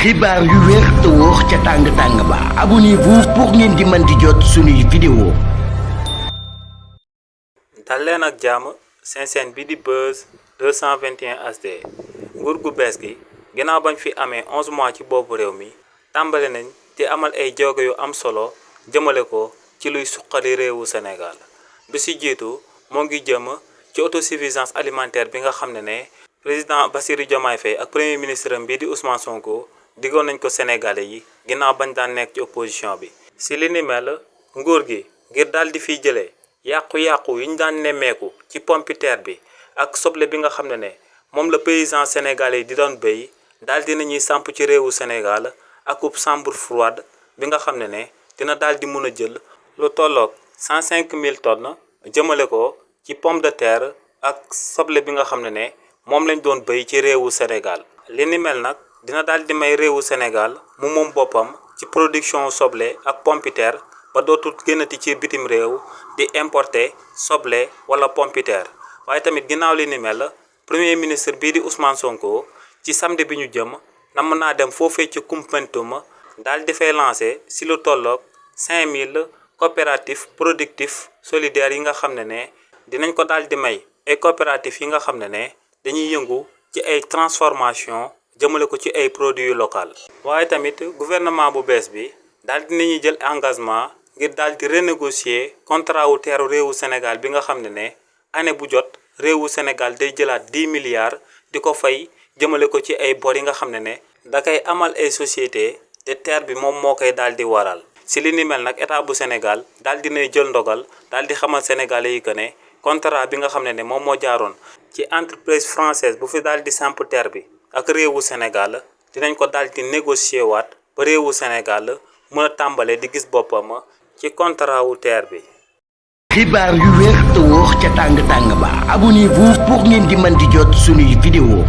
xibaar yu wér te wóor ca tàng ba abonnez-vous pour ngeen di mën di jot suñuy vidéo. dal leen ak jàmm seen chaîne bi di Buzz 221 HD nguur gu bees gi ginnaaw bañ fi amee 11 mois ci boppu réew mi tàmbale nañ di amal ay jéego yu am solo jëmale ko ci luy suqali réewu Sénégal bi ci jiitu moo ngi jëm ci autosuffisance alimentaire bi nga xam ne président Bassirou Diomaye Faye ak premier ministre am bii di Ousmane Sonko diggoon nañ ko Sénégalais yi ginnaaw bañ daan nekk ci opposition bi. si li ni mel nguur gi ngir daal di fiy jëlee yàqu-yàqu yi ñu daan nemmeeku ci pompiteer bi ak soble bi nga xam ne moom la paysan sénégalais yi di doon béy daal di nañuy samp ci réewu Sénégal ak ub chambre froide bi nga xam ne dina daal di mun a jël lu tolloog 105 000 tonnes jëmale ko ci pomme de terre ak soble bi nga xam ne moom lañ doon béy ci réewu Sénégal. li ni mel nag dina daal di may réewu Sénégal mu moom boppam ci production soble ak pompiteer ba dootul génnati ci bitim réew di importer soble wala pompiteer. waaye tamit ginnaaw li ni mel premier ministre bii di Ousmane Sonko ci samedi bi ñu jëm nam naa dem foofee ci Koumpentoum daal di fay lancer si lu tolloog 5000 coopératives productifs solidaires yi nga xam ne dinañ ko daal di may ay coopératives yi nga xam ne dañuy yëngu ci ay transformation jëmale ko ci ay produits locaux. waaye tamit gouvernement bu bees bi daal dinañuy jël engagement ngir daal di renégocier contrat wu teeru réewu Sénégal bi nga xam ne année bu jot réewu Sénégal day jëlaat 10 milliards di ko fay jëmale ko ci ay bor yi nga xam ne da koy amal ay société te terre bi moom moo koy daal di waral. si li ni mel nag état bu Sénégal daal dinay jël ndogal daal di xamal sénégalais yi que ne contrat bi nga xam ne moom moo jaaroon ci entreprise française bu fi daal di samp terre bi ak réewu Sénégal dinañ ko daal di négocier waat ba réewu Sénégal mën a tàmbale di gis boppam ci contrat wu terre bi. xibaar yu wér te wóor ca tàng ba abonnez-vous pour ngeen di mën di jot suñuy vidéo.